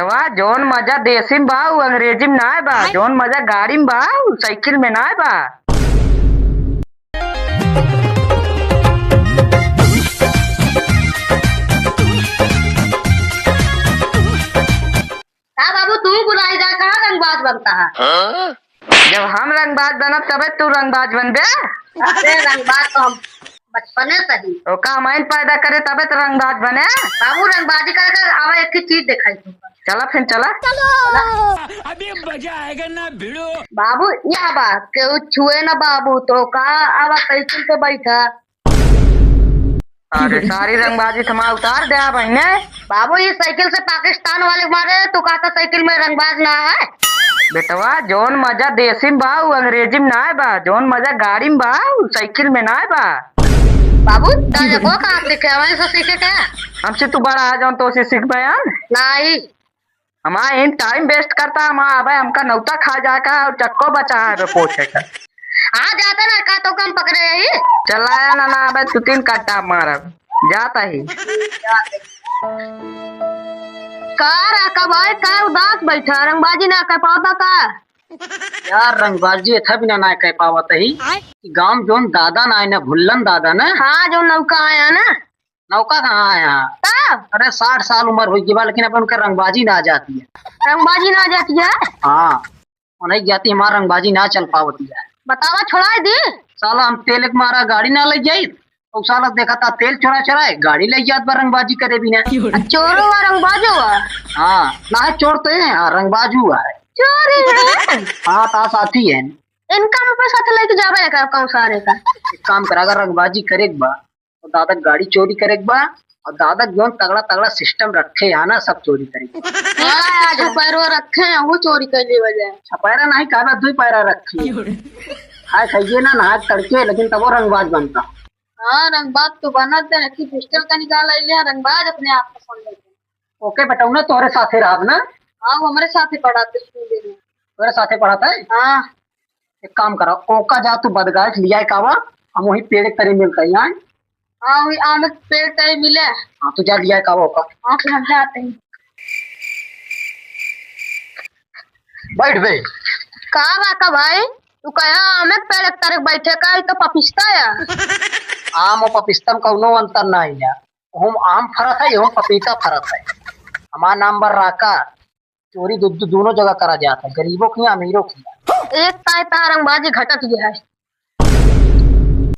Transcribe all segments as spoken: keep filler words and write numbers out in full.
वाह, जौन मजा देसी में बा, उ अंग्रेजी में नाय बा। जौन मजा गाड़ी में बा, उ साइकिल में नाय बा। का बाबू, तू बुलाई जा, कहाँ रंगबाज बनता है? जब हम रंगबाज बनब, तबे तू रंगबाज बनबे। अरे, रंगबाज तो हम बचपने से ही। तो का हम आइन पैदा करे, तबे तो रंगबाज बने। बाबू, रंगबाजी करे के आवा, एक ही चीज देखाई तुमको। चला फिर, चला। अभी मजा आएगा ना भिड़ो। बाबू, या बा, केहू छुए ना बाबू, तो का आवा साइकिल पे बैठा। अरे, सारी रंगबाजी थमा उतार दे बहिने। बाबू, ये साइकिल से पाकिस्तान वाले मारे, तू कहता साइकिल में रंगबाज ना है? बेटवा, जौन मजा देसी में बा, उ अंग्रेजी में नाय बा। जौन मजा गाड़ी में बा, उ साइकिल में नाय बा। बाबू, तारे को कहाँ सीखे? वहीं से सीखे क्या? हमसे तू बड़ा है, जौन तो से सीखबे हम? नहीं। हमारा इन टाइम वेस्ट करता, हम अबे हमका नौता खा जाए का और चक्को बचा है अबे पोछे का। आ जाता ना का तो कम पकड़े यही। चला आया ना, ना अबे दो तीन कट्टा मारब, जाता ही। का रहा का भाई, का उदास बैठा, रंगबाजी ना कर पाता का? यार, रंगबाजी एथा बिना ना कह पावत ही। आय। गांव जौन दादा ना आए ना, भुल्लन दादा ना। हाँ, जो नौका आया ना। नौका कहाँ आया? तब? अरे, साठ साल उम्र हो गई बा, लेकिन अब उनका रंगबाजी ना आ जाती है। रंगबाजी ना आ जाती है? हाँ, उन्हें जाती हमारा रंगबाजी ना चल पावती है। बतावा, छोड़ा दी। साला हम तेल एक मारा गाड़ी ना ले जाई, और साला देखा था तेल चोरा चोरा है, गाड़ी ले जात बा रंगबाजी करे बिना। चोरो वा रंगबाजो वा? हाँ, ना है चोर तो है, हाँ, रंगबाजू है। चोरी है? हाँ, ता साथी है। इनका हम अपने साथ लेके जावे का, कौन सारे का? एक काम करा, अगर रंगबाजी करे के बा, तो दादा गाड़ी चोरी करे के बा, और दादा जौन तगड़ा तगड़ा सिस्टम रखे है ना, सब चोरी करे के बा। हाँ, छपैरो रखे हैं, वो चोरी कर ले वजह। छपैरा नहीं, कहबा दुई पैरा रखी है। खाए खाइए ना, नहाए तड़के, लेकिन तब वो रंगबाज बनता। हाँ, रंगबाज तो बनत है कि पिस्टल का निकाल ले, रंगबाज अपने आप को समझ लेते हैं। ओके बेटा, उन्हें तोहरे साथे रहब ना? हाँ, वो हमारे साथे पढ़ाते स्कूल में। तोहरे साथे पढ़ाता है? हाँ। एक काम करा, ओका जा तू बदगाय से लिया कावा, हम वही पेड़ के तरे मिलता है, यहाँ। हाँ, वही आम के पेड़ तरे मिले। हाँ, तू जा लिया कावा ओका। हाँ, फिर हम जाते हैं। बैठ बे। का बा का भाई? तू कहा आम के पेड़ के तरे बैठे का, ई तो पपिस्ता है। आम और पपिस्ता में कौनो अंतर ना है यार। हम आम फरत है, हम पपीता फरत है। हमार नाम बा राका। चोरी दो, दो, दोनों जगह करा जात है, गरीबों की, अमीरों की। एक ताय तार रंगबाजी घटत ही है।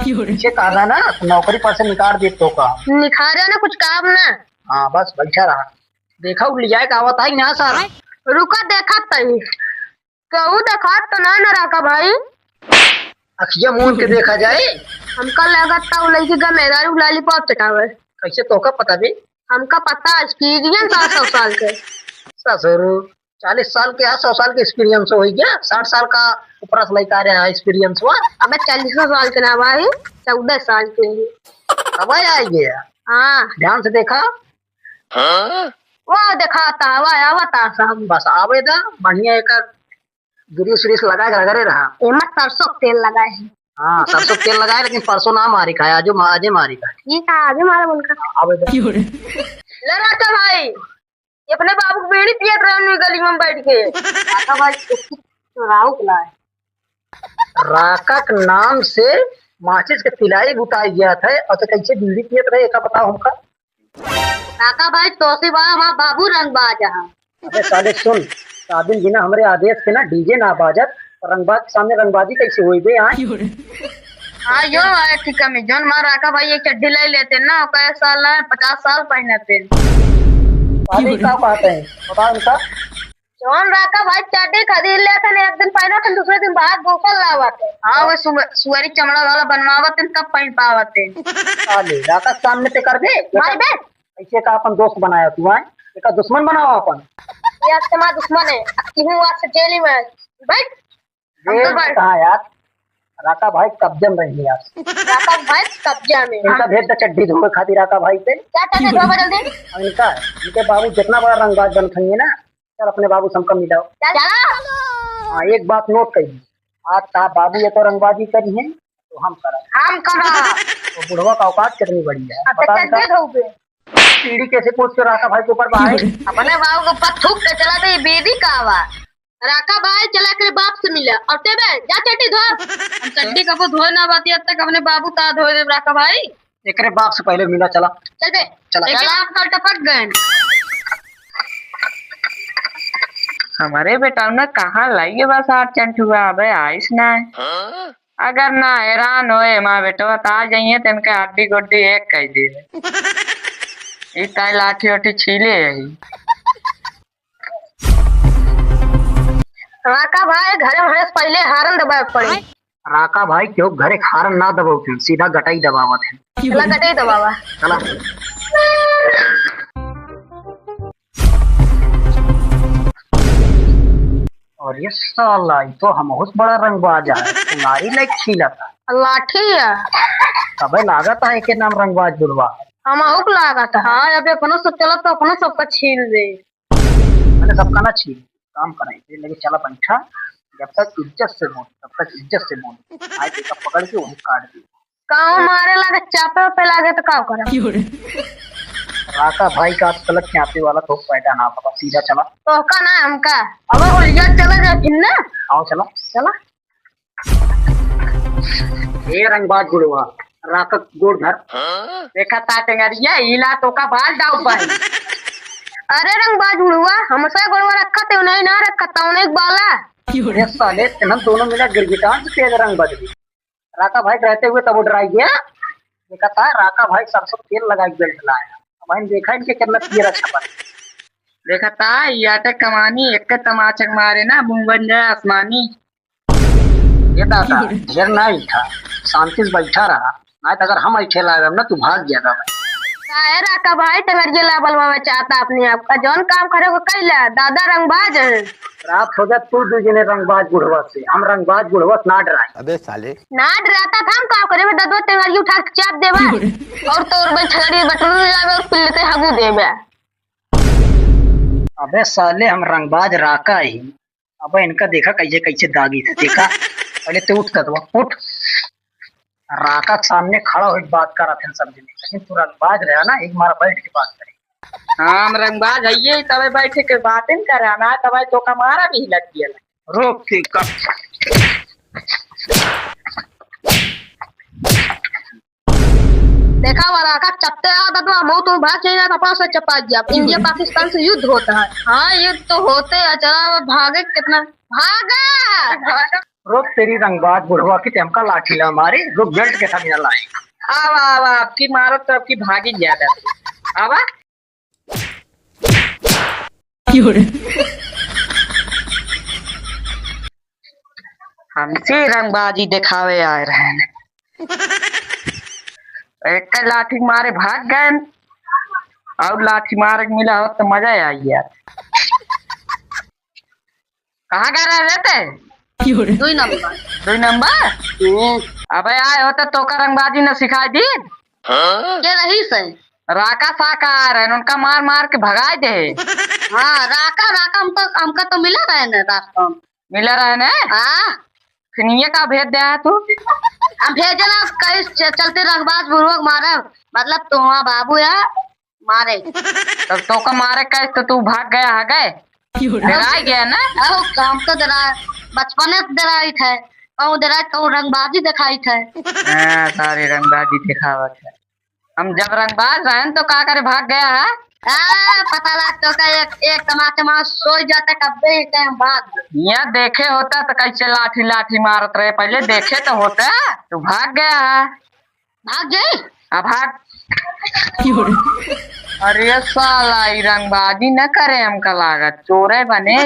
पीछे कहा ना, नौकरी पर से निकाल दे तो का? निखारे ना, कुछ काम ना। हाँ, बस बैठा रहा। देखा, वो ले जाए का आवत है ना सर? रुका, देखा तई। कहू देखात तो ना न राका भाई। अखिया मूंद के देखा जाए। हमका लागत ता उ लड़की का मेहरारू लॉलीपॉप चटावे। कैसे तोहका पता बे? हमका पता, एक्सपीरियंस आ सौ साल के। ससुर, चालीस साल के आ, सौ साल के एक्सपीरियंस हो गया, साठ साल का ऊपर से लड़का रहा एक्सपीरियंस हुआ। अबे चालीस साल के ना भाई, चौदह साल के ही। अब आ गया। हाँ। ध्यान से देखा। हाँ? वाह, देखाता, वाह, आवता सब। बस आवे दा, बढ़िया एक ग्रीस व्रीस लगा के रगड़े रहा। एमा सरसों के तेल लगाए है। हाँ, सरसों के तेल लगाए, लेकिन परसों ना मारी खाए, आजो मा-, आजे मारी खाए। ठीक है, आजे मारा उनका। आवे दा। ले राजा भाई, ये अपने बाबू की बीड़ी पियत रहे उन्हीं गली में बैठ के। राका भाई, चुराऊ के लाए। राका के नाम से माचिस के तिलाई बुताई गया था, और तो कैसे बीड़ी पियत रहे, एका बताओ हमका। राका भाई, तोसी बा हमार बाबू रंगबाज है। अबे साले सुन, शादी में बिना हमरे आदेश के ना डीजे ना बाजत, तो रंगबाज के सामने रंगबाजी कैसे होई बे, आय? हाँ, यो है ठीक है, मैं जौन मार राका भाई एक चड्ढी ले लेते ना, ओकर साला पचास साल पहनते। अरे, का बात है? बता उनका। जौन राका भाई चड्ढी खरीद लेते ना, एक दिन पहनते, दूसरे दिन बाहर दूसर लावते। हाँ, वो सुअ-, सुअरी चमड़ा वाला बनवावते, तब पहन पावते। साले, राका सामने ते कर दे। भाई बे। ऐसे का अपन दोस्त बनाया तू, आय? एका दुश्मन बनावा अपन। ये आज तुम्हारा दुश्मन है, अब क्यों आज से जेल में है? बैठ। जेल में कहाँ यार? राका भाई कब्जे में रही यार। राका भाई कब्जे में। इनका भेज दे चड्ढी धोए खातिर राका भाई से। क्या चड्ढी धोबा जल्दी? और इनका, इनके बाबू जितना बड़ा रंगबाज बन खाएंगे ना, चल अपने बाबू से हमका मिलाओ। चल। चला। हाँ, एक बात नोट कर ली, आज साहब बाबू ये तो रंगबाजी करी है, तो हम करा। हम करा। तो बुढ़वा का औकात कितनी बड़ी है, अब तो पता चड्ढी इनका? धोबे। सीढ़ी कैसे पहुंच के राका भाई के ऊपर बा है? अपने बाबू के ऊपर थूक के चला दे, ये बीड़ी का बा? राका भाई, चला एकरे बाप से मिला। और ते बे, जा चड्डी धो। हम चड्डी कबो धोए ना बाटी, अब तक अपने बाबू ता धोए देब राका भाई। एकरे बाप से पहले मिला, चला। चल बे। चला। चला, हम कल टपक गए। हमारे बेटा ने कहाँ लाइए बस आठ चंटुआ, अबे आइस ना है। अगर ना हैरान होए माँ बेटवा, तो आ जाइए तो इनके हड्डी गोड्डी एक कह दिए। ई ताई लाठी ओठी छीले है। राका भाई, घरे में हंस पहले हारन दबावे के पड़ी। राका भाई, केहू घरे हारन ना दबावत हैं, सीधा गटाई दबावत हैं। चला गटाई दबावा। चला। और ये साला, ये तो हमहू से बड़ा रंगबाज है, नारी लाइक छीला था। लाठी है। अबे लागत है एके नाम रंगबाज बुढ़वा। हमहू के लागत है। हाँ, अब अपना सब चलत तो अपना सबका छील दे। मैंने सबका ना छील, काम कराई, ये लगे चला बैठा, जब तक इज्जत से बोल, तब तक इज्जत से बोल। आज एक पकड़ के वही काट दी। काऊ मारे लागे, चापे पे लागे तो काऊ करे? क्यों रे? राका भाई का आजकल चापे वाला तो पैदा ना बाबा, सीधा चला। तोहका ना हमका। अब बोलिया चला जा किन्ना। आओ चला। चला। ए रंगबाज बुढ़वा, राका गोड़ धर। देखा ता टेंगरिया, इला तोका बाल डाउ पाई। अरे रंगबाज बुढ़वा, हमसे गोड़वा रखा ते नहीं ना रखा ता नहीं बाला। क्यों रे? अरे साले, तेनन दोनों मिला गिरगिटान से तेज रंग बदली। राका भाई रहते हुए तब डराई गया। देखा ता राका भाई सरसों तेल लगाई बेल्ट लाया। अब हम देखा इनके कितना पियरा छपा। देखा ता, ये आटे कमानी, एक के तमाचक मारे ना, मुंह बन जाए आसमानी। ये दादा, ढेर ना ऐठा, शांति से बैठा रहा, नहीं तो अगर हम ऐठे लागब ना, तू भाग जाएगा भाई। काहे राका भाई, टंगरिया ला बलवावे चाहता अपने आप का, जौन काम करे को कैला, दादा रंगबाज है। रात हो जा तू दू जने रंगबाज बुढ़वा से, हम रंगबाज बुढ़वा से ना डराई। अबे साले। ना डराता था हम, का करे, ददवा टंगरिया उठा के चाप देबा। और तोर बे छगड़ी बटरू जावे और पिल्ले ते हगू देबे। अबे साले, हम रंगबाज राका ही। अबे इनका देखा कैसे कैसे दागी थे, देखा। पहले तो उठ कर दो, उठ। राका के सामने खड़ा होके बात करत हैं सब जने, लेकिन तू रंगबाज रहा ना, एक मारा बैठ के बात करे। हाँ, हम रंगबाज हइये, तबे बैठे के बातें करा ना, तबे तोका मारा भी लग गया। रोक के कर। देखा वाला का चपते आ ददवा, मऊ तुम भाग जाइए ना, तो अपना से चपा गया। इंडिया पाकिस्तान से युद्ध होता है। हाँ, युद्ध तो होते हैं, चला अब भागे कितना। भागा, भागा। रोक तेरी रंगबाज बुढ़वा की, ते हमका लाठी ला मारे, रुक बेल्ट के साथ मिला लाए। आवा, आवा, आपकी मारो तो आपकी भागी ज्यादा। आवा। हमसे रंगबाजी दिखावे आए रहे हैं। एक लाठी मारे भाग गए, और लाठी मारे के मिला होत तो मजा आई यार। कहाँ गए रहे थे? दुई नंबर। दुई नंबर? हम्म। अबे आए होते तो का रंगबाजी न सिखाई दी। के रही से? राका साका आ रहे हैं, उनका मार मार के भगाए दे। हाँ, राका, राका हमको, हमका तो मिला रहे ने रास्ता में। मिला रहे ने? हाँ। फिर ये का भेज दे है तू? हम भेजे ना, कहीं च-, चलते रंगबाज बुढ़वा के मारे, मतलब तुम्हारा बाबू है, मारे। तब तो का मारे कहे तो तू भाग गया है गए? क्यों रे? डराई गया ना? अहो, हम तो डरा, बचपने से डराई थे। कहूँ डराई, कहूँ रंगबाजी दिखाई थे। हाँ, सारी रंगबाजी दिखावत है। हम जब रंगबाज रहन तो का करे भाग गया है? आ, पता लग तो का एक, एक तमाचा मार सोई जाता कब्बे ही टाइम भाग गए। यहाँ देखे होता तो कैसे लाठी लाठी मारत रहे, पहले देखे तो होता, तू भाग गया है। भाग जाई? आ भाग। अरे साला, ई रंगबाजी न करे, हमका लागत चोरे बने।